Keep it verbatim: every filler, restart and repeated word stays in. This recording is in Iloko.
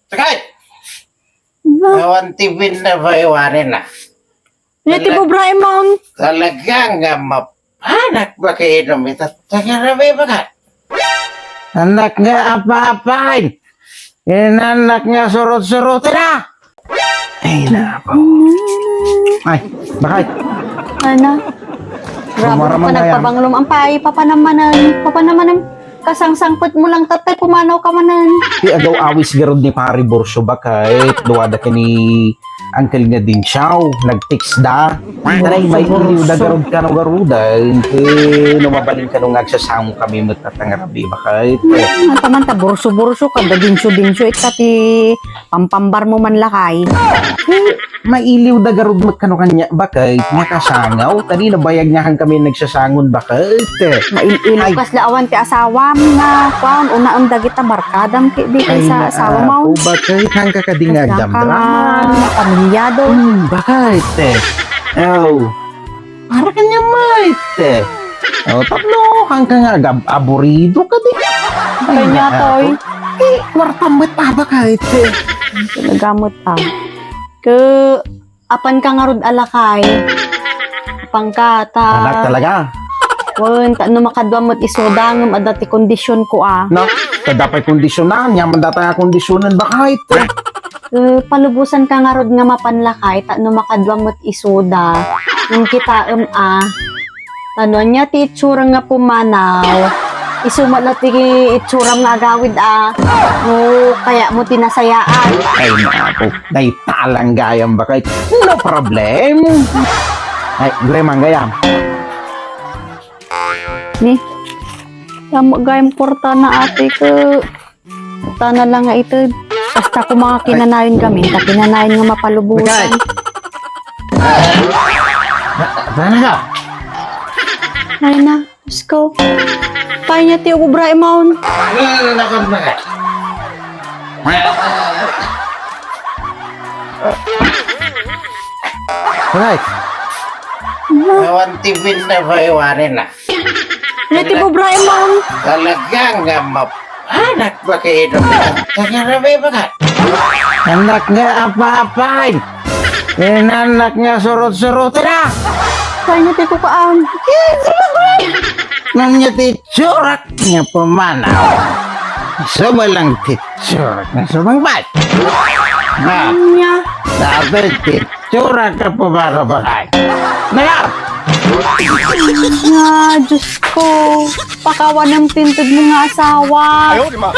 Sakay! Awan ti binnabaywanen na. Nia ti bubra, Imon. Talaga nga mapanak ba kayo nung itatagarabi ba ka? Anak nga apa-apain. Inanak nga surut-surut na. Ay, nako. Ay, bakit? Ana? Grabe ka nagpabanglom. Ampay, papanamanan. Papanamanan. Kasangsangpet mo lang, tatay, pumanaw ka manen. Ti agaw-awis garud ni Pari Borso, bakit? Duada ken ni Uncle nga Dinsiaw, nag-text da. Taray, may iliw da garud kano garudan. Eh, no mabalin kano nga agsasango kami met tatangarabi, bakit? Ano pa man ta, Borso-Borso ka, da Dinsiaw-Dinsiaw, ita ti pampambar mo man lakay. Mailiw da garud met kano kaniak, bakit? Nga kasangaw, ta di nabayag nga kami nagsasangon, bakit? Mail-ilo. Ay. Kasla awan ti asawam nga, kuan, unaem dagita barkadam, ki, di kay sa asawa mo. Apo, bakit? Hangka ka di nga damdam. Pamilyado. Hmm, bakit? Oh. Para kanya, mait. Oh, tapno, hangka nga agab-, aburido ka di. Kanya, toy. Eh, kwarta met, ah, bakit? Talaga met, ah. Ke, apan ka ngarud a lakay. Apan ka, ta. Anak talaga. Wen, ta no makadua met isuda, ngem adda ti kondisyon ko, ah. No? Ta dapay kondisyonan, nyaman data nga kondisyonan, bakit? Eh, palubosan ka ngarud nga mapan lakay, ta no makadua met isuda, ngem kitaem, ah. Ano ania ti itsura nga pumanaw? Isu met la ti itsuram nga agawid, ah. No, kaya mo ti nasayaan. Ay, naku. Dayta lang gayam, bakit? No problem. Ay, gure man gayam. Ni, tama gayam kwarta na ate ko. Tana lang nga ited. Basta ko mga kinanayon kami, ta kinanayon nga mapalubusan. Bakit? Tana ka? Ay na. Diyos ko. Kaya niya ti ubra, Imon. Ano na ka? Right. Awan ti binnabaywanen na. Ano ti bubra, Imon? Talaga nga map-, anak ba kayo naman? Kagarabi ba ka? Anak nga apa-apain. Inanak nga surut-surut na. Kanya ti kukaan. Nanya ti tsurak nga pumanaw. Sumalang ti tsurak nga sumangbat. Na. Kanya. Dati ti tsurak nga pumanaw bakay. Naya. Ah, Diyos ko. Pakawan ang tinted mo nga asawa. Ayaw, di ma.